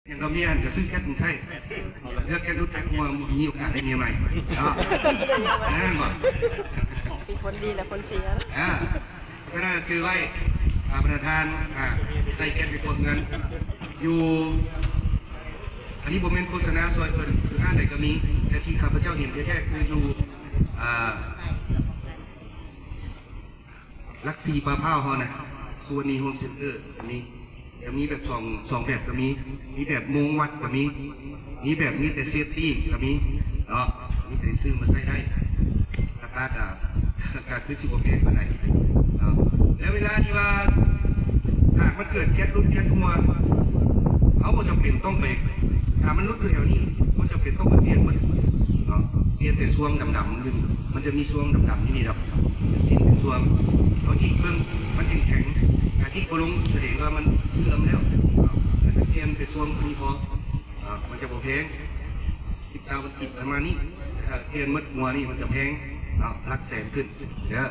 ຫຍັງກໍເມຍຫັ້ນກໍຊື້ແກັດມາໃຊ້ ເທື່ອແກັດຫຼຸດແກັດຮົ່ວ ມີໂອກາດໄດ້ເມຍໃໝ່ເນາະ ແມ່ນບໍ່? ມີຄົນດີແລະຄົນເສຍ. ອ່າ ສະນັ້ນຈື່ໄວ້ ອ່າ ບັນດາທ່ານ ອ່າ ໃຊ້ແກັດໃນຄົວເຮືອນ ຢູ່ ອັນນີ້ບໍ່ແມ່ນໂຄສະນາຊ່ອຍເພິ່ນ ຢູ່ຮ້ານໃດກໍມີ ແຕ່ທີ່ຂ້າພະເຈົ້າເຫັນແທ້ໆ ຄືຢູ່ ອ່າ ຫຼັກສີ່ ປາພ້າວເຮົານະ ສຸວັນນີໂຮມເຊັນເຕີ ກໍມີ ກໍມີແບບສອງ ສອງແບບກໍມີ ມີແບບໂມງວັດກໍມີ ມີແບບມີແຕ່ເຊບຕີ້ກໍມີເນາະ ມີແຕ່ຊື້ມາໃຊ້ໄດ້ ລາຄາກໍ ກໍຄືຊິບໍ່ແພງປານໃດເນາະ. ແລ້ວເວລາທີ່ວ່າ ຫາກມັນເກີດແກັດຫຼຸດແກັດຮົ່ວ ເຮົາບໍ່ຈຳເປັນຕ້ອງໄປ ຖ້າມັນຫຼຸດຢູ່ແຖວນີ້ ບໍ່ຈຳເປັນຕ້ອງໄປປ່ຽນມັນເນາະ ປ່ຽນແຕ່ຊ່ວງດຳໆຢູ່ ມັນຈະມີຊ່ວງດຳໆຢູ່ນີ້ດອກ ເປັນເສັ້ນເປັນຊ່ວງ ເຮົາຈິກເບິ່ງ ມັນແຂງໆ ຖ້າຈິກບໍ່ລົງສະແດງວ່າມັນເສື່ອມແລ້ວເນາະ ແລ້ວໄປປ່ຽນແຕ່ຊ່ວງຕົວນີ້ພໍ ເນາະ ມັນຈະບໍ່ແພງ ສິບ ຊາວພັນກີບປະມານນີ້ ຖ້າປ່ຽນໝົດຫົວນີ້ມັນຈະແພງເນາະ ຫຼັກແສນຂຶ້ນເດີ.